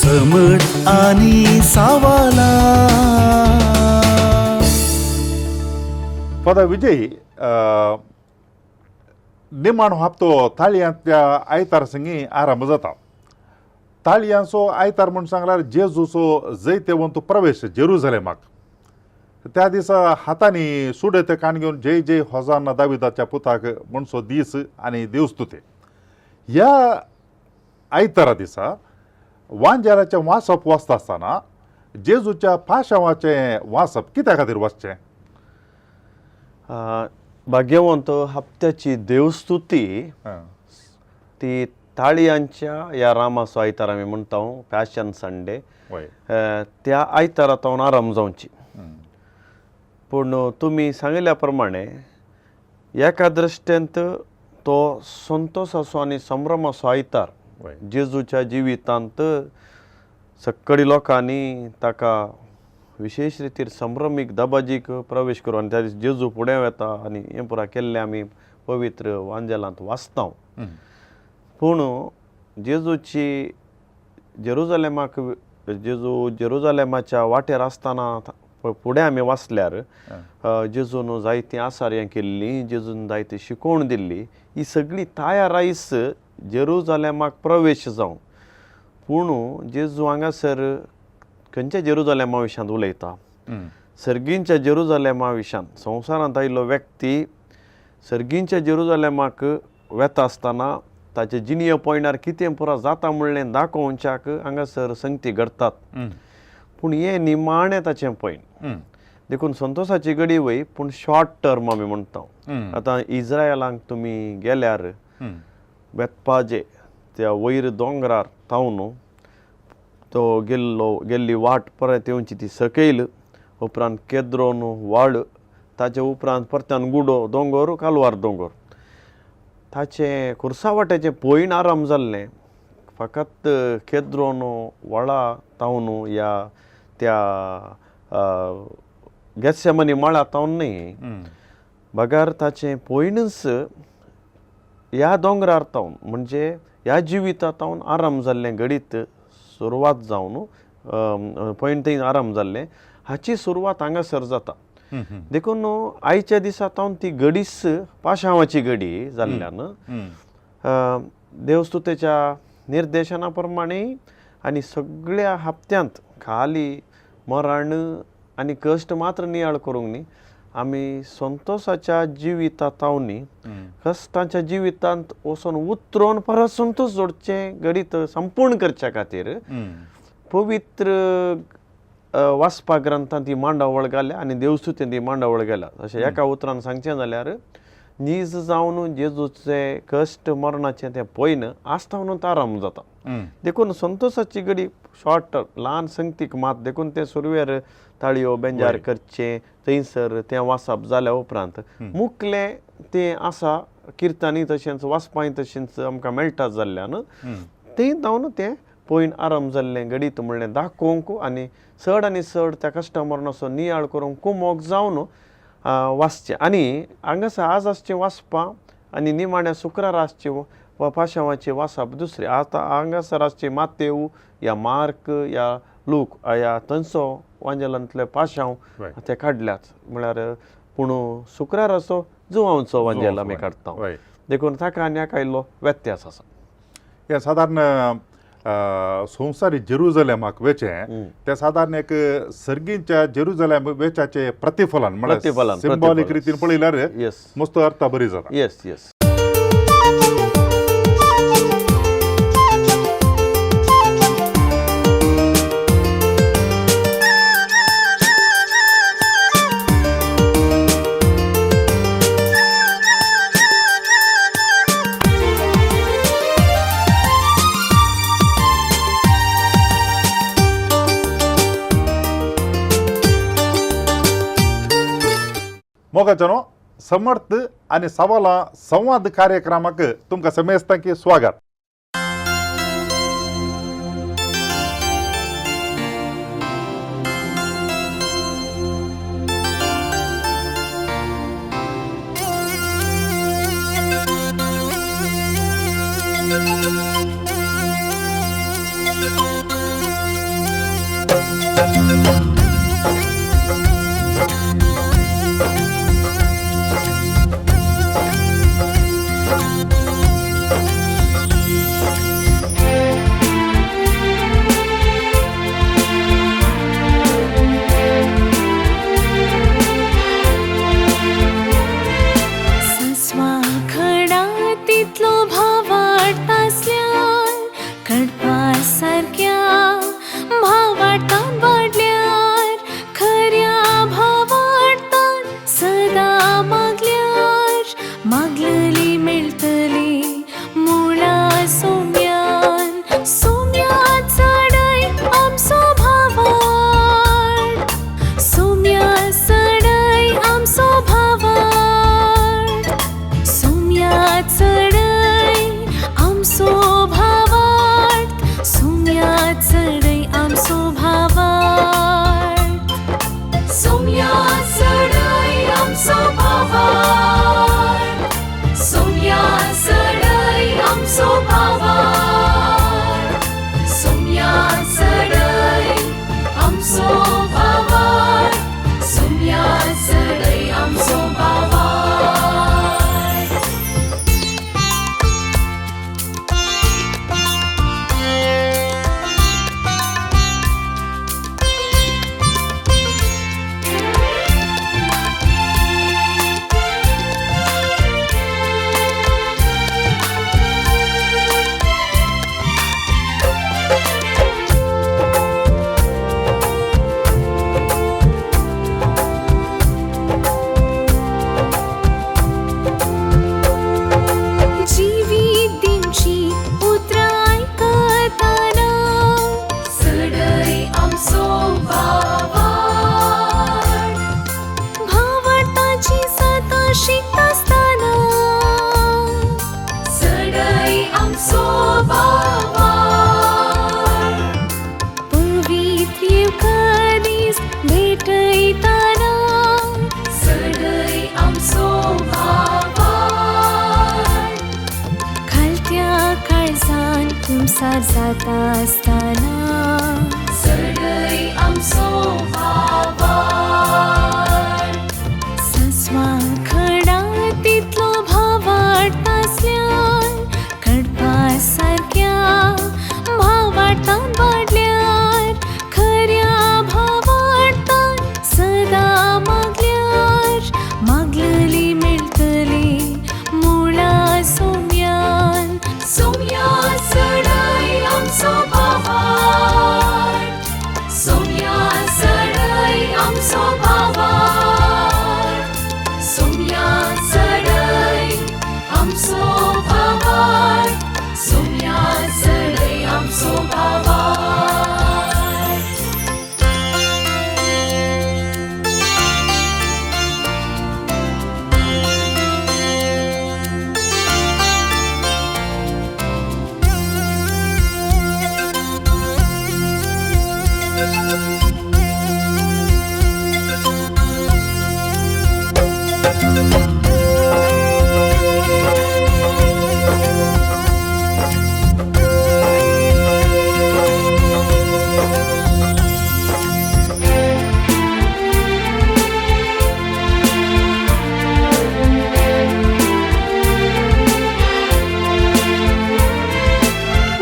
समट आनी सावाला. फादर विजय, निमाणो हप्तो ताळयांतल्या आयतार संगी आरंभ जाता. ताळयांचो आयतार म्हूण सांगल्यार जेजूचो जैतेवंत प्रवेश जेरुजलेमाक. त्या दिसा हातांनी सुडे कान घेवन जय जय होजाना दाविदाच्या पुताक म्हणसो दीस आनी देवस्तुते. ह्या आयतारा दिसा वांजेलाचें वाचप वाचता आसतना जेजूच्या पाशांवाचें वाचप कित्या खातीर वाचचें? भाग्यवंत हप्त्याची देवस्तुती ती ताळयांच्या ह्या रामाचो आयतार आमी म्हणटा, पॅशन संडे, त्या आयतारा तावन आराम जावची. पूण तुमी सांगिल्ल्या प्रमाणे एका दृश्टेंत तो संतोसाचो आनी संभ्रमाचो आयतार जेजूच्या जिवितांत सक्कडी लोकांनी ताका विशेश रितीर संभ्रमीक दबाजीक प्रवेश करून आनी त्या दीस जेजू फुडें वता आनी हें पुरा केल्लें आमी पवित्र वांजेलांत वाचता. पूण जेजूची जेरुजलेमाक, जेजू जेरुजलेमाच्या वाटेर आसतना फुडें आमी वाचल्यार जेजून जायतीं आसार्यां केल्लीं, जेजून जायती शिकोवण दिल्ली, ही सगळी तयार आयस जेरुजलेमाक प्रवेश जावं. पूण जेजू हांगासर खंयच्या जेरुजलेमा विशांत उलयता? सर्गींच्या जेरुजलेमा विशांत. संवसारांत आयिल्लो व्यक्ती सर्गींच्या जेरुजलेमाक वेता आसतना ताचे जिणये पॉयंटार कितें पुरा जाता म्हणलें दाखोवच्याक हांगासर संगती घडटात. पूण हें निमाणें ताचें पॉयंट. देखून संतोसाची घडी वय, पूण शॉर्ट टर्म आमी म्हणटा. आतां इज्रायलांक तुमी गेल्यार बेतपाजे त्या वयर दोंगरार तावन तो गेल्लो गेल्ली वाट परत येवची ती सकयल, उपरांत केद्रोन वाड, ताचे उपरांत परत्यान गुडो दोंगोर, कालवार दोंगोर, ताचें कुर्सा वाट्याचें पॉयंट आराम जाल्लें. फकत केद्रोन व्हाळा तावन या त्या गेत्सेमनी मळा तावन न्ही, बगर ताचें पॉयंटच ह्या दोंगरार तावन म्हणजे ह्या जिविता तावन आराम जाल्लें घडीत सुरवात जावन पॉयंट थंय आराम जाल्लें हाची सुरवात हांगासर जाता. देखून आयच्या दिसा तावन ती घडीच पाशांवाची घडी जाल्ल्यान देवस्तुतेच्या निर्देशना प्रमाणे आनी सगळ्या हप्त्यांत खाली मरण आनी कश्ट मात्र नियाळ करूंक न्ही, आमी संतोसाच्या जिविता तावनी कश्टांच्या जिवितांत वचून उतरोन परत संतोस जोडचें घडीत संपूर्ण करच्या खातीर पवित्र वाचपा ग्रंथांत ती मांडावळ घाल्या आनी देवस्तुतेंत ती मांडावळ घाल्या. अशें एका उतरान सांगचें जाल्यार नीज जावन जेजूचे कश्ट मरणाचें तें पळयन आसता आराम जाता. देखून संतोसाची घडी शॉर्ट ल्हान संगतीक मात, देखून तें सुरवेर ताळयो बेंजार करचें थंयसर तें वाचप जाल्या उपरांत मुकलें तें आसा किर्तनी तशेंच वाचपाय तशेंच आमकां मेळटा जाल्ल्यान थंय जावन तें पळयन आराम जाल्लें घडीत म्हणलें दाखोवंक आनी चड आनी चड त्या कस्टमरनाचो नियाळ करूंक कुमोक जावन वाचचें. आनी हांगासर आज आसचें वाचपां आनी निमाण्या शुक्रार आसचें वा पाशांवाचें वाचप दुसरें. आतां हांगासर आसचें मातेव या मार्क या लूक या थंयचो वांजेलांतले पाशांव ते काडल्यात म्हळ्यार, पूण शुक्राराचो जुवांचो वांजेल आमी काडटा. देखून ताका आनी हाका इल्लो व्यत्यास आसा. हें सादारण संवसारी जेरुजलेमाक वेचें तें सादारण एक सर्गींच्या जेरुजलेम वेच्याचें प्रतिफलन म्हळ्यार सिंबॉलीक रितीन पळयल्यार मस्त अर्थ बरी जाता. Yes yes. मोगाचनो समर्थ आनी सवालां संवाद कार्यक्रमाक तुमकां समेस्तांकी स्वागत. कुमसार जाता आसतना चडय आमचो भावार्थ सस्वा खडा तितलो भावार्थ आसल्यार कडपा सारक्या भावार्थान वाडल्यार खऱ्या भावार्थान सदां मागल्यार मागलली मेळटली मुळा सोम्यान. सोम्या चडय आमचो भावार्थ सोम्या चडय आमचो भावार्थ सोम्या चडय आमचो भावार्थ सोम्या चडय आमचो भावार्थ.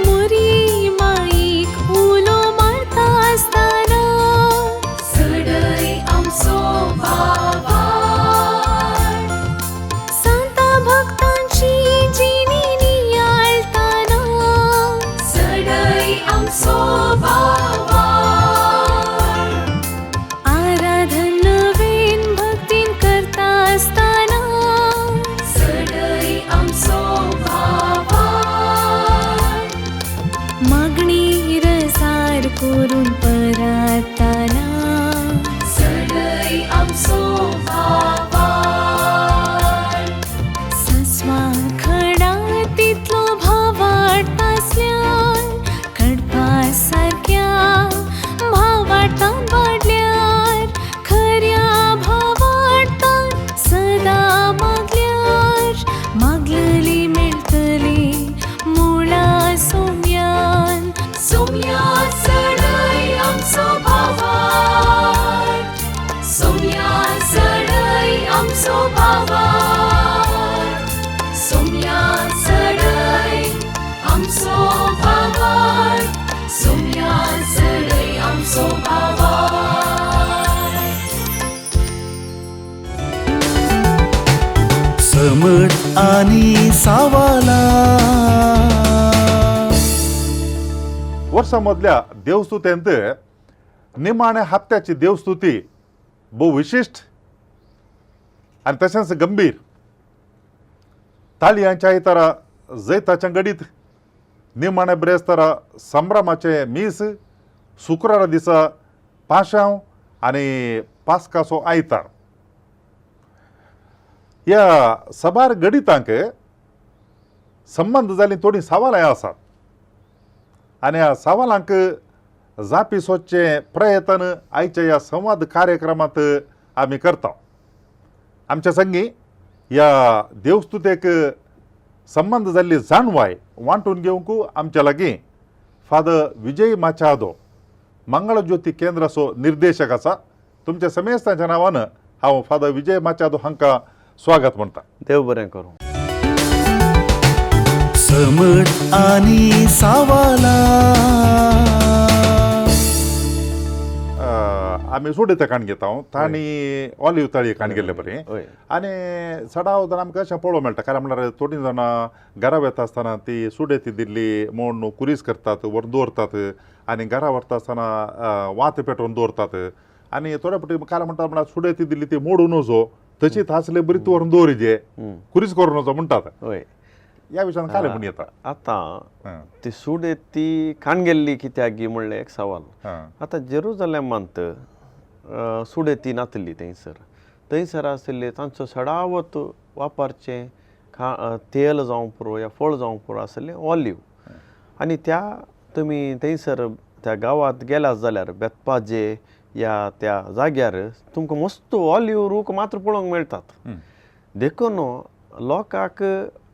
मोरी माईक उलो मारता आसतना चडय आमचो भावार्थ सांता भक्तांची जिणी नियाळताना चडय आमचो भावार्थ आराधन नवीन भक्तीन करता आसतना चडय आमचो भावार्थ मागणी रसार करून पराताना चडय आमचो भावार्थ सस्वा खडा तितलो भावार्थ आसल्यार कडपा सारक्या भावार्थान वाडल्यार खऱ्या भावार्थान सदां मागल्यार मागलली मेळटली मुळा सोम्यान. सोम्या चडय आमचो भावार्थ सोम्या चडय आमचो भावार्थ सोम्या चडय आमचो भावार्थ सोम्या चडय आमचो भावार्थ. समट आनी सावाला. वर्सा मदल्या देवस्तुतेंत निमाण्या हप्त्याची देवस्तुती भोव विशिश्ट आनी तशेंच गंभीर. ताळयांच्या आयतारा जैताच्या गडीत, निमाण्या ब्रेस्तारा संभ्रमाचें मीस, शुक्रारा दिसा पाशांव आनी पास्काचो आयतार. ह्या साबार गणितांक संबंद जाल्लीं थोडीं सवालां आसात आनी ह्या सवालांक जापी सोदचें प्रयत्न आयच्या ह्या संवाद कार्यक्रमांत आमी करता. आमच्या संगी ह्या देवस्तुतेक संबंद जाल्ली जाणवाय वांटून घेवंक आमच्या लागीं फादर विजय माचादो मंगळज्योती केंद्राचो निर्देशक आसा. तुमच्या समेस्तांच्या नांवान हांव फादर विजय माचादो हांकां स्वागत म्हणटा. देव बरें करूं. समट आनी सावाला. आमी सोडयता काण घेता तांणी ऑलिव ताळी काण गेल्ले बरें हय. आनी चडावत आमकां अशें पळोवंक मेळटा. कारण म्हणल्यार थोडीं जाणां घरा वता आसतना ती सुडेती दिल्ली म्हूण कुरीस करतात, व्हरून दवरतात आनी घरा व्हरता आसतना वात पेटोवन दवरतात आनी थोडे फावटी कारण म्हणटा म्हणल्यार सुडेती दिल्ली ती मोडून वचो तशीच आसले बरी ती व्हरून दवरिजे कुरीस करून वचो म्हणटात. हय. ह्या विशयान कालें म्हूण येता. आतां ती सुडेती काण गेल्ली कित्याक गी म्हणलें एक सवाल. आतां जेरुजलेमांत सुडेती नातली थंयसर थंयसर आशिल्ले तांचो सडावत वापरचें तेल जावं पुरो या फळ जावं पुरो आशिल्लें ऑलिव. आनी त्या तुमी थंयसर त्या गांवांत गेल्यात जाल्यार बेतपाजे या त्या जाग्यार तुमकां मस्त ऑलिव रूख मात्र पळोवंक मेळटात. देखून लोकांक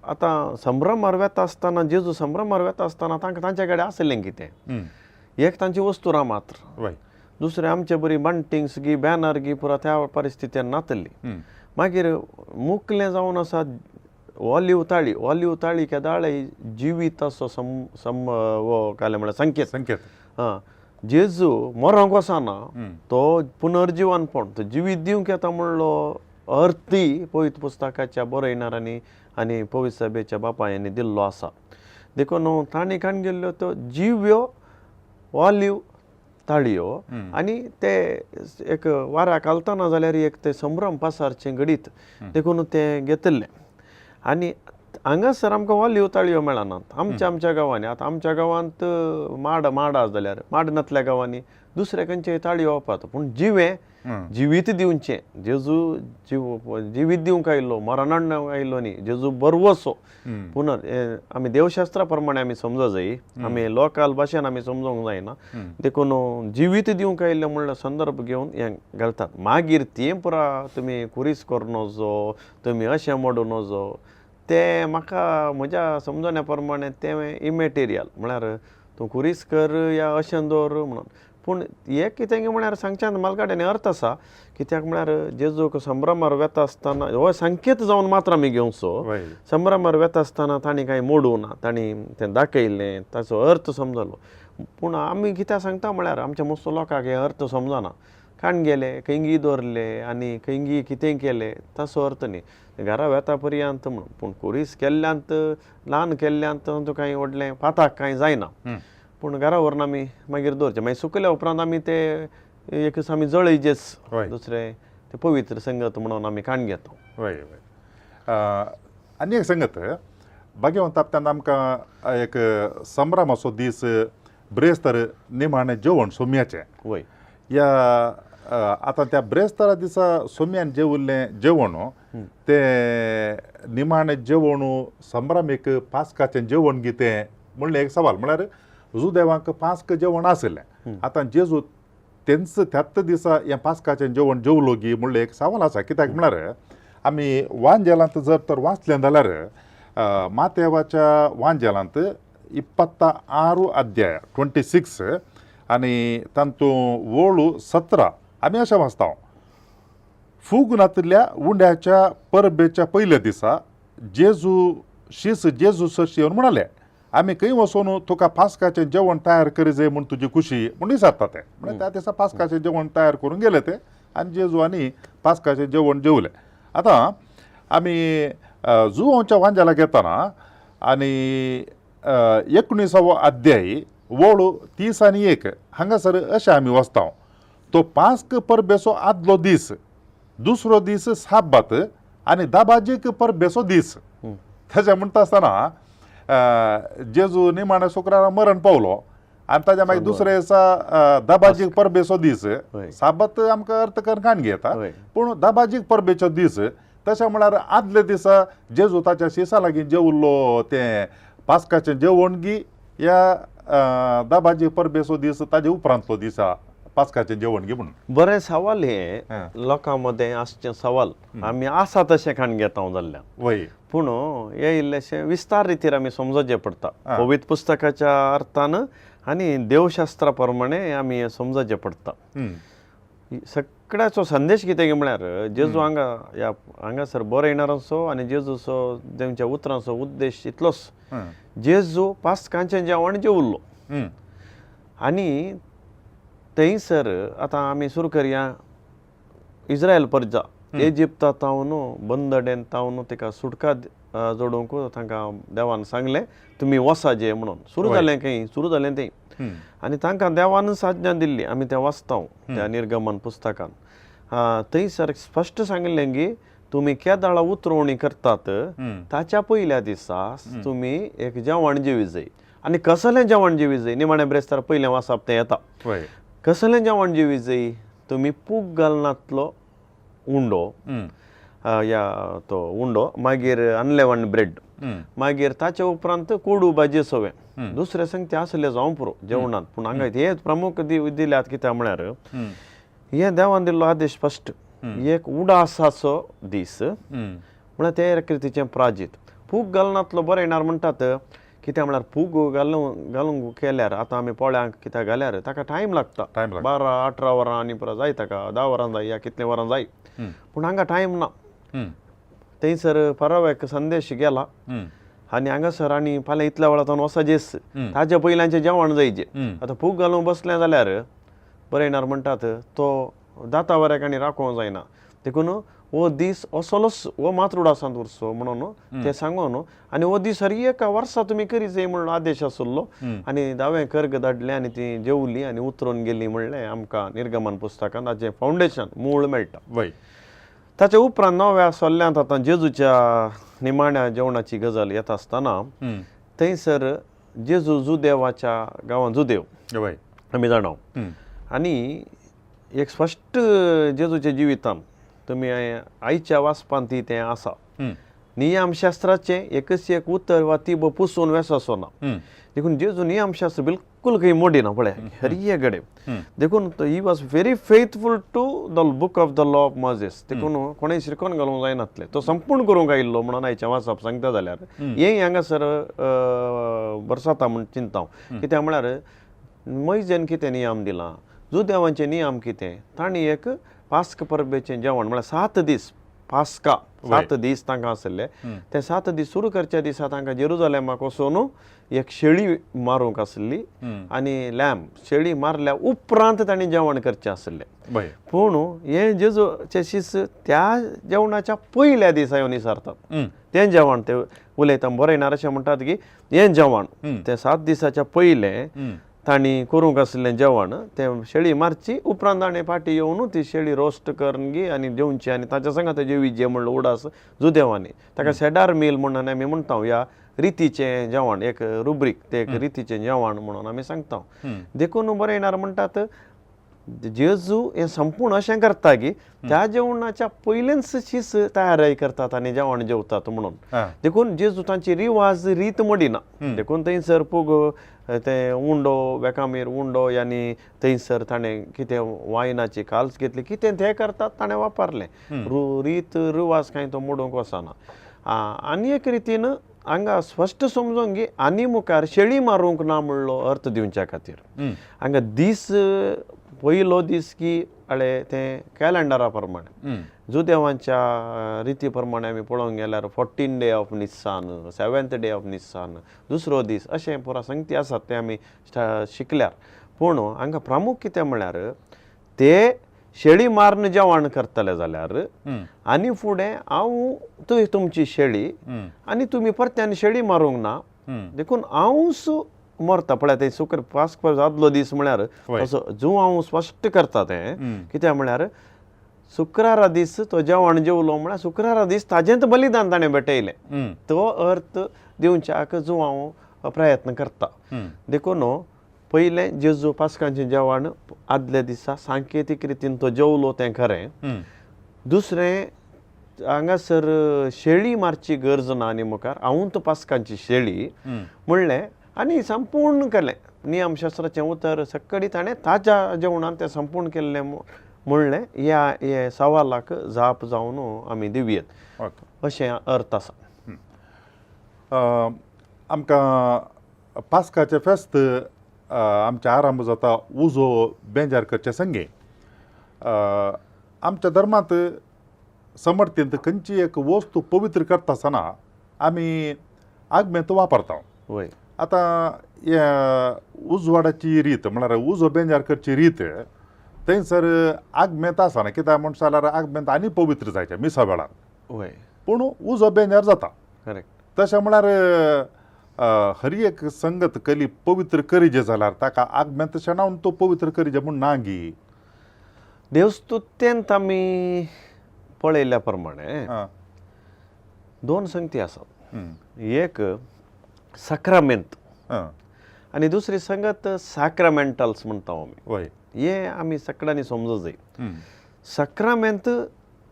आतां संभ्रमार वेता आसतना, जेजू संभ्रमार वेता आसतना तांकां तांच्या कडेन आसलें कितें? एक तांची वस्तुरां मात्र, दुसरें आमचे बरी बंटिंग्स गी बॅनर गी पुरा त्या परिस्थितीन नातली. मागीर मुकलें जावन आसा ऑलिव ताळी, ऑलिव ताळी केदाळे जिविताचो सम सम हो कालें म्हळ्यार संकेत. संकेत. आं, जेजू मरोंक वचना, तो पुनर्जिवनपण, तो जिवीत दिवंक येता म्हणलो अर्थी पवित्र पुस्तकाच्या बरयणारांनी आनी पवित्र सभेच्या बापायांनी दिल्लो आसा. देखून तांणी काण गेल्ल्यो त्यो जिव्यो ऑलिव ताळयो आनी ते एक वाऱ्याक घालतना जाल्यार एक ते संभ्रम पसारचें घडीत, देखून ते घेतिल्लें. आनी हांगासर आमकां ऑलिव ताळयो मेळनात आमच्या आमच्या गांवांनी. आतां आमच्या गांवांत माड माड आसा जाल्यार माड नातल्या गांवांनी दुसरे खंयचे ताळयो वापरता, पूण जिवें जिवीत दिवचें, जेजू जीव जिवीत दिवंक आयिल्लो, मरणान आयिल्लो न्ही, जेजू बरवसो पुनर. आमी देवशास्त्रा प्रमाणे आमी समज जाय, आमी लोकल भाशेन आमी समजोंक जायना. देखून जिवीत दिवंक आयिल्लें म्हणल्यार संदर्भ घेवन हें घालतात. मागीर तें पुरा तुमी कुरीस करूं नजो, तुमी अशें मोडूं नजो, तें म्हाका म्हज्या समजण्या प्रमाणे तें इमेटेरियल, म्हळ्यार तूं कुरीस कर या अशें दवर म्हणून. पूण एक कितें म्हळ्यार सांगच्यान म्हाका अर्थ आसा, कित्याक म्हळ्यार जेजूक संभ्रमार वेता आसतना हो संकेत जावन मात्र आमी घेवचो. संभ्रमार वेता आसतना तांणी कांय मोडूं ना, तांणी तें दाखयलें, ताचो अर्थ समजलो. पूण आमी कित्याक सांगता म्हळ्यार आमच्या मस्त लोकांक हे अर्थ समजना, काण गेले खंयगी दवरले आनी खंयगी कितें केलें ताचो अर्थ न्ही, घरा वेता पर्यंत म्हणून. पूण कुरीस केल्ल्यांत ल्हान केल्ल्यांत कांय व्हडलें पाताक कांय जायना, पूण घरा व्हरून आमी मागीर दवरचें. मागीर सुकल्या उपरांत आमी ते एक आमी जळयचेच, दुसरें ते पवित्र संगत म्हणून आमी काण घेता. वय वय. आनी एक संगत भाग्यवंत तेन्ना आमकां एक संभ्रमाचो दीस ब्रेस्तार निमाणें जेवण सोम्याचें. वय. ह्या आतां त्या ब्रेस्तारा दिसा सोम्यान जेवल्लें जेवण तें निमाणें जेवण संभ्रमीक पास्काचें जेवण कितें म्हणलें एक सवाल. म्हळ्यार जुदेवांक पास्क जेवण आशिल्लें, आतां जेजू तेंच त्याच दिसा हें पास्काचें जेवण जेवलो गी म्हणलें एक सवाल आसा. कित्याक म्हळ्यार आमी वांजेलांत जर तर वाचलें जाल्यार मातेवाच्या वांजेलांत 26 अध्याय 26 आनी तातूंत वळू 17 आमी अशें वाचता. फूग नातिल्ल्या उंड्याच्या परबेच्या पयल्या दिसा जेजू शीस जेजू सरशी येवन म्हणाले, आमी खंय वचून तुका पास्काचें जेवण तयार करी जाय म्हूण तुजी खुशी म्हूण विचारता ते. म्हणल्यार त्या दिसा पास्काचें जेवण तयार करून गेले ते आनी जेजू आनी पास्काचें जेवण जेवले. आतां आमी जुवांच्या वांजेलाक येतना आनी 19वो अध्याय वळू 30 आनी 1 हांगासर अशें आमी वाचता. तो पास्क परबेचो आदलो दीस, दुसरो दीस साबात आनी दाबाजीक परबेचो दीस. तशें म्हणटा आसतना जेजू निमाण्या शुक्रारा मरण पावलो आनी ताज्या मागीर दुसरे दिसा दाबाजीक परबेचो दीस. साबात आमकां अर्थ करून काण घेता, पूण दाबाजीक परबेचो दीस तशें म्हळ्यार आदल्या दिसा जेजू ताच्या शिसा लागीं जेवल्लो तें पास्काचें जेवण गी ह्या दाबाजी परबेचो दीस ताजे उपरांतलो दिसा पास्काचें जेवण गी म्हणून. बरें सवाल हें लोकां मदें आसचें सवाल, आमी आसा तशें काण घेता जाल्ल्यान. वय. पूण हें इल्लेशें विस्तार रितीर आमी समजचें पडटा, पवित्र पुस्तकाच्या अर्थान आनी देवशास्त्रा प्रमाणे आमी हें समजचें पडटा. सगळ्याचो संदेश कितें म्हळ्यार जेजू हांगा ह्या हांगासर बरयणारांचो आनी जेजूचो तेंच्या उतरांचो उद्देश इतलोच, जेजू पास्कांचें जेवण जेवल्लो. आनी थंयसर आतां आमी सुरू करया इस्रायल परजा इजिप्ता तावन बंदडेन तावन तिका सुटका जोडूंक तांकां देवान सांगलें तुमी वसा जे म्हणून. सुरू जालें खंय, सुरू जालें थंय. आनी तांकां देवानच आज्ञा दिल्ली, आमी तें वाचता त्या निर्गमन पुस्तकान. थंयसर स्पश्ट सांगिल्लें की तुमी केदाळा उतरवणी करतात ताच्या पयल्या दिसा तुमी एक जेवण जेवी जाय. आनी कसलें जेवण जेवी जाय, निमाणें ब्रेस्तार पयलें वाचप तें येता. कसलें जेवण जेवी जाय, तुमी पूग घालनातलो उंडो या तो उंडो, मागीर अनलेवन ब्रेड, मागीर ताचे उपरांत कोडू भाजी सवें, दुसरें संगते आसले जावं पुरो जेवणांत. पूण हांगा हे प्रमुख दिल्यात कित्याक म्हळ्यार हे देवान दिल्लो आदेश स्पश्ट, एक उडासाचो दीस म्हळ्यार ते कृतीचें प्राजीत. पूग घालनातलो बरें येणार म्हणटात, कित्याक म्हळ्यार पूग घालूंक घालूंक केल्यार आतां आमी पोळ्यांक कित्याक घाल्यार ताका टायम लागता, 12-18 वरां आनी पुरो जाय ताका, 10 वरां जाय या कितलीं वरां जाय, पूण हांगा टायम ना. थंयसर परवाक संदेश गेला आनी हांगासर आनी फाल्यां इतल्या वेळार तो वचजेस, ताज्या पयल्यांचें जेवण जायजें. आतां पूग घालूंक बसलें जाल्यार बरें येणार म्हणटात तो दाता वऱ्याक आनी राखोवंक जायना, देखून हो दीस असलोच हो मातृडासांत उरचो म्हणून ते सांगून आनी हो दीस हर एका वर्सा तुमी करी जाय म्हणून आदेश आसलो आनी दावें कर्ग धाडलें आनी ती जेवली आनी उतरून गेली म्हणलें आमकां निर्गमन पुस्तकांत ताचें फावंडेशन मूळ मेळटा. ताच्या उपरांत नव्या सोल्ल्यांत आतां जेजूच्या निमाण्या जेवणाची गजाल येता आसतना थंयसर जेजू जुदेवाच्या गांवांत, जुदेव आमी जाणा, आनी एक स्पश्ट जेजूच्या जिवितान तुमी आयच्या वाचपांत ती तें आसा, नियमशास्त्राचें एकच एक उतर वा ती पुसून वेसो ना, देखून जेजू नियमशास्त्र बिलकुल खंय मोडिना पळय हर एक कडेन. देखून he was very faithful to the book of the law of Moses, देखून कोणें शिरकोन घालूंक जायनातलें, तो संपूर्ण करूंक आयिल्लो म्हणून आयचें वाचप सांगता जाल्यार हें हांगासर बरसाता म्हूण चिंता हांव. कित्याक म्हळ्यार मैजेन कितें नियम दिला, जुदेवांचे नियम कितें, तांणी एक पास्क परबेचें जेवण म्हळ्यार 7 दीस पास्का 7 दीस तांकां आसले, ते 7 दीस सुरू करच्या दिसा तांकां जेरुजलेमाक वचून एक शेळी मारूंक आसली आनी लॅम शेळी मारल्या उपरांत तांणी जेवण करचें आसलें. पूण हें जेजूचे शीस त्या जेवणाच्या पयल्या दिसा येवन विचारतात तें जेवण, ते उलयता बरें येणार अशें म्हणटात की हें जेवण तें 7 दिसाच्या पयलें तांणी करूंक आसलें जेवण, तें शेळी मारची उपरांत ताणें फाटी येवन ती शेळी रोस्ट करून गी आनी जेवची आनी ताच्या संगात जेवी म्हणलो उडास जुदेवांनी ताका सेडार मील म्हणून आमी म्हणटा, ह्या रितीचें जेवण एक रुब्रीक तें एक रितीचें जेवण म्हणून आमी सांगता. देखून बरें येणार म्हणटात जेजू हें संपूर्ण अशें करता की त्या जेवणाच्या पयलेंच शीस तयारी करतात आनी जेवण जेवतात म्हणून. देखून जेजू तांची रिवाज रीत मोडिना, देखून थंयसर पूग तें उंडो वेकामीर उंडो आनी थंयसर ताणें कितें वायनाची काल्स घेतली कितें तें करतात ताणें वापरलें, रीत रिवाज कांय तो मोडूंक वचना. आनी एक रितीन हांगा स्पश्ट समजूंक की आनी मुखार शेळी मारूंक ना म्हणलो अर्थ दिवच्या खातीर हांगा दीस पयलो दीस की अळे तें कॅलेंडरा प्रमाणे जुदेवांच्या रिती प्रमाणे आमी पळोवंक गेल्यार 14 day of Nisan, 7th day of Nisan, दुसरो दीस अशें पुरा संगती आसात तें आमी शिकल्यार. पूण हांगा प्रमुख कितें म्हळ्यार ते शेळी मारून जेवण करतले जाल्यार आनी फुडें हांव तुवें तुमची शेळी आनी तुमी परत्यान शेळी मारूंक ना, देखून हांवूच मरता. पळय तें सुकर पास्क आदलो दीस म्हळ्यार असो जो हांव स्पश्ट करता तें कित्याक म्हळ्यार शुक्रारा दीस तो जेवण जेवलो म्हळ्यार शुक्रारा दीस ताजेंत बलिदान ताणें भेटयलें, तो अर्थ दिवच्याक जो हांव प्रयत्न करता. देखून पयलें जेजू पास्कांचें जेवण आदल्या दिसा सांकेतीक रितीन तो जेवलो तें खरें. दुसरें हांगासर शेळी मारची गरज ना आनी मुखार हांव तो पास्कांची शेळी म्हणलें आनी संपूर्ण केलें नियमशास्त्राचें उतर सक्कडी ताणें ताज्या जेवणान तें संपूर्ण केल्लें म्हणलें. ह्या हे सवालाक जाप जावन आमी दिवयेत अशें अर्थ आसा. आमकां पास्काचें फेस्त आमचें आरंभ जाता उजो बेंजार करचे संगे. आमच्या धर्मांत समर्थींत खंयची एक वस्तू पवित्र करता आसतना आमी आगमेंत वापरता. वय आतां उजवाडाची रीत म्हळ्यार उजो बेंजार करची रीत थंयसर आगमेंत आसना, कित्याक म्हण जाल्यार आगमेंत आनी पवित्र जायचें मिसा वेळार, वय पूण उजो बेंजार जाता. करेक्ट. तशें म्हळ्यार हर एक संगत कली पवित्र करीजे जाल्यार ताका आगमेंत शेणावन तो पवित्र करीजे म्हूण ना गी. देवस्तुतेंत आमी पळयल्ल्या प्रमाणे दोन संगती आसात, एक साक्रामेंत आनी दुसरी संगत साक्रामेंटल्स म्हणटा आमी. वय हे आमी सगळ्यांनी समजूं जाय. साक्रामेंत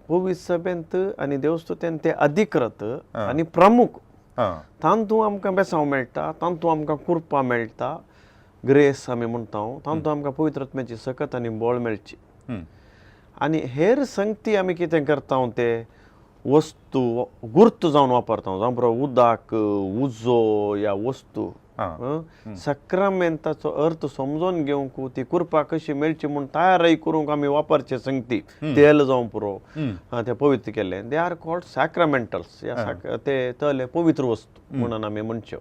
पवित्र सभेंत आनी देवस्तुतेंत ते अधिकृत आनी प्रमुख, तांतू आमकां बेसांव मेळटा, तांतू आमकां कुरपा मेळटा, ग्रेस आमी म्हणटा, तांतू आमकां पवित्र आत्म्याची सकत आनी बळ मेळची. आनी हेर संगती आमी कितें करता ते वस्तू गुर्त जावन वापरता जावं पुरो उदक उजो या वस्तू साक्रामेंताचो अर्थ समजून घेवंक ती कृपा कशी मेळची म्हूण तयारय करूंक आमी वापरचे संगती तेल जावं पुरो ते पवित्र केल्ले they are called सॅक्रामेंटल्स ते तले पवित्र वस्तू म्हणून आमी म्हणच्यो.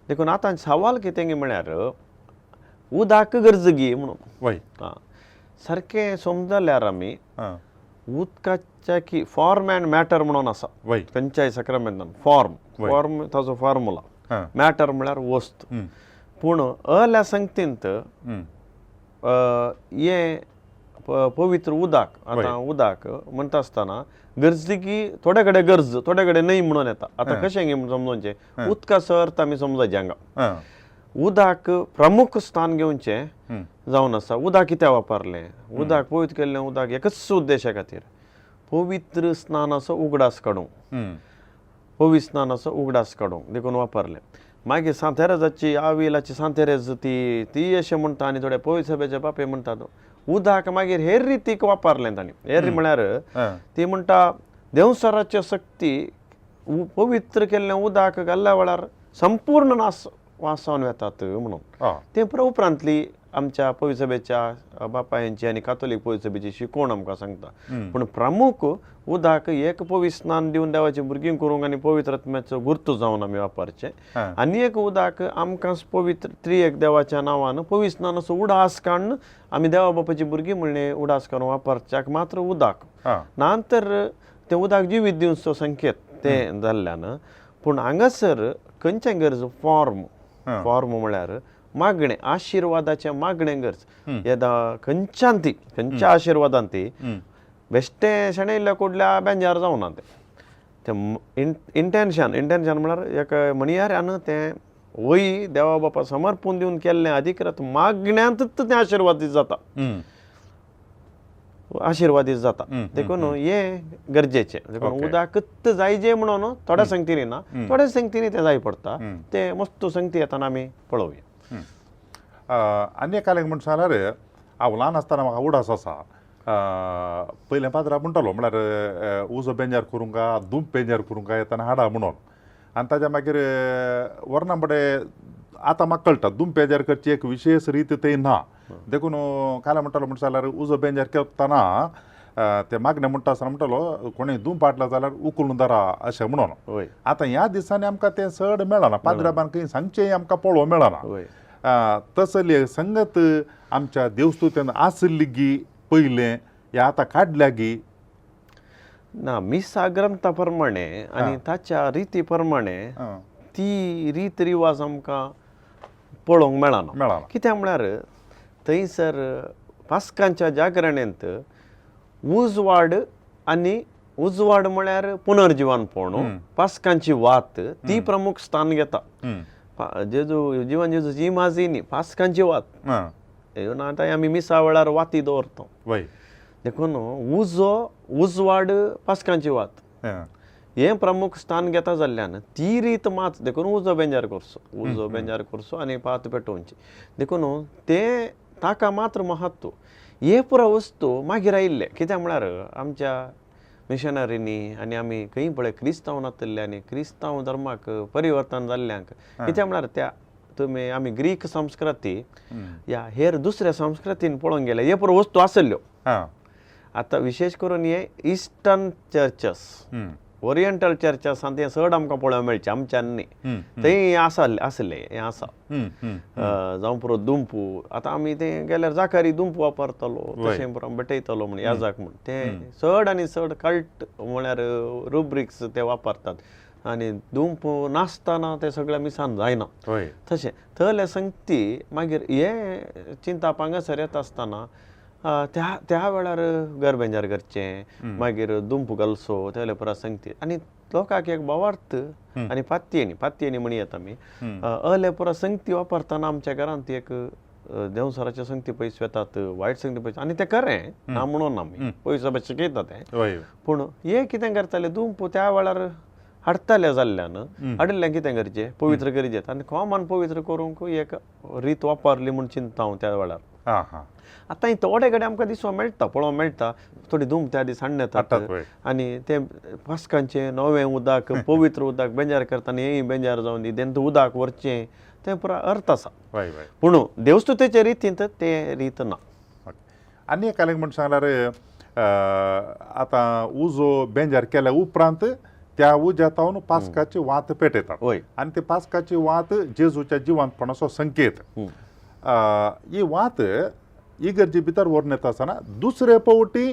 देखून आतां सवाल कितें म्हळ्यार उदक गरज गी म्हणून सारकें समजल्यार आमी उदकाच्या की फॉर्म अँड मॅटर म्हणून आसा खंयच्याय साक्रामेंतान फॉर्म फॉर्म ताचो फॉर्मुला मॅटर म्हळ्यार वस्तू. पूण अल्या संगतींत हें पवित्र उदक आतां उदक म्हणटा आसतना गरज की थोडे कडेन गरज थोडे कडेन न्हय म्हणून येता. आतां कशें गे समजोवचें उदकाचो अर्थ आमी समजायचे हांगा उदक प्रमुख स्थान घेवचें जावन आसा. उदक कित्याक वापरलें उदक पवित्र केल्लें उदक एकच उद्देशा खातीर पवित्र स्नानाचो उगडास काडूंक पवित्र स्नानाचो उगडास काडूंक देखून वापरलें. मागीर सांतेराजाची आविलाची सांतेरेज ती ती अशें म्हणटा आनी थोडे पवित्र सभेचे बापे म्हणटात उदक मागीर हेर रितीक वापरलें तांणी. हेर म्हळ्यार ती म्हणटा देंवचाराची शक्ती पवित्र केल्लें उदक घाल्ल्या वेळार संपूर्ण नास वासावन वेतात म्हणून तें पुरो उपरांतली आमच्या पवित्र सभेच्या बापायांची आनी कातोलीक पवित्र सभेची शिकवण आमकां सांगता. पूण प्रमुख उदक एक पवित्र स्नान दिवन देवाची भुरगीं करूंक आनी पवित्र आत्म्याचो गुर्त जावन आमी वापरचें आनी एक उदक आमकां पवित्र त्रिएक देवाच्या नांवान पवित्र स्नानाचो उडास काडून आमी देवा बापाची भुरगीं म्हणलें उडास काडून वापरच्याक मात्र उदक ना तर तें उदक जिवीत दिवचो संकेत तें जाल्ल्यान. पूण हांगासर खंयचें गरज फॉर्म फॉर्म म्हळ्यार मागणें आशिर्वादाचें मागणें गरज येदा खंयच्यान ती खंयच्या आशिर्वादान ती बेश्टें शेणयल्ल्या कुडल्या बेंजार जावना तें तें इंटेन्शन इंटेन्शन म्हळ्यार एक म्हणयाऱ्यान तें वय देवा बापा समर्पून दिवन केल्लें अधिकृत मागण्यांतूच तें आशिर्वादीत जाता आशिर्वादीत जाता. देखून हें गरजेचें. देखून उदकच जायजे म्हणून थोड्या संगतींनी ना थोड्या संगतींनी तें जाय पडटा तें मस्त संगती येतना आमी पळोवया. आनी एक म्हण सांगल्यार हांव ल्हान आसतना म्हाका उडास आसा पयलें पाद्रा म्हणटालो म्हळ्यार उजो बेंजार करूंक दुंप बेंजार करूंक येतना हाडा म्हणून आनी ताज्या मागीर वर्णा बडे आतां म्हाका कळटा दुंप बेजार करची एक विशेष रीत थंय ना. देखून काल म्हणटालो म्हणटा जाल्यार उजो बेंजार करतना ते मागणें म्हणटा आसतना म्हणटालो कोणें दुंप हाडला जाल्यार उखलून धरा अशें म्हणून. आतां ह्या दिसांनी आमकां तें चड मेळना पाद्राबान खंय सांगचें आमकां पळोवंक मेळना. तसली संगत आमच्या देवस्तुत्यान आसली गी पयलें या आतां काडल्या गी ना. मिसा ग्रंथा प्रमाणे आनी ताच्या रिती प्रमाणे ती रीत रिवाज आमकां पळोवंक मेळना. मेळना कित्याक म्हळ्यार थंयसर पास्कांच्या जागरणेंत उजवाड आनी उजवाड म्हळ्यार पुनर्जिवनपण पास्कांची वात ती प्रमुख स्थान घेता. जेजू जिवन जेजूची इमाजी न्ही पास्कांची वात आतां आमी मिसा वेळार वाती दवरता देखून उजो उजवाड पास्कांची वात हें प्रमुख स्थान घेता जाल्ल्यान ती रीत मात देखून उजो बेंजार करचो उजो बेंजार करचो आनी पात पेटोवची देखून तें ताका मात्र महत्व. हे पुरो वस्तू मागीर आयिल्ले कित्याक म्हळ्यार आमच्या मिशनरींनी आनी आमी खंय पळय क्रिस्तांव नातिल्ले आनी क्रिस्तांव धर्माक परिवर्तन जाल्ल्यांक कित्याक म्हळ्यार त्या तुमी आमी ग्रीक संस्कृती या हेर दुसऱ्या संस्कृतीन पळोवंक गेल्यार हे पुरो वस्तू आसल्ल्यो. आतां विशेश करून हे इस्टर्न चर्चस ओरिएंटल चर्चस आनी तें चड आमकां पळोवंक मेळचें आमच्यान न्ही थंय आसा आसलें हें आसा जावं पुरो दुंपू. आतां आमी तें गेल्यार जाकारी दुंपू वापरतालो तशें पुरो भेटयतालो म्हण याजाक म्हण तें चड आनी चड कल्ट म्हळ्यार रुब्रिक्स ते वापरतात आनी दुंप नासतना तें सगळें मिसान जायना. तशें थंयले संगती मागीर हें चिंताप हांगासर येता आसतना त्या त्या वेळार गरबेंजार करचें मागीर दुंप घालचो तेले पुरा संगती आनी लोकांक एक भावार्थ आनी पातयेनी पातयेनी म्हणी येता आमी अले पुरा संगती वापरतना आमच्या घरांत एक देंवचाराच्या संगती पयस वेतात वायट संगती पयस आनी तें खरें ना म्हणून आमी पयस शिकयता तें. पूण हे कितें करताले दुंप त्या वेळार हाडटाले जाल्ल्यान हाडिल्ल्यान कितें करचें पवित्र करीत आनी कॉमन पवित्र करूंक एक रीत वापरली म्हूण चिंतता हांव त्या वेळार. आं हां. आतां थोडे कडेन आमकां दिसोंक मेळटा, पळोवंक मेळटा, थोडी धूम त्या दीस हाडून येतात आनी ते पास्कांचें नवें उदक पवित्र उदक बेंजार करता आनी हेंय बेंजार जावन दी तेंत उदक व्हरचें तें पुरा अर्थ आसा. पूण देवस्तुतेचे रितींत तें रीत ना. आनी एक म्हण सांगल्यार आतां उजो बेंजार केल्या उपरांत त्या उज्या पास्काची वात पेटयतात आनी ते पास्काची वात जेजूच्या जिवंतपणाचो संकेत. ही वात इगर्जे भितर व्हरून येता आसतना दुसरे पावटी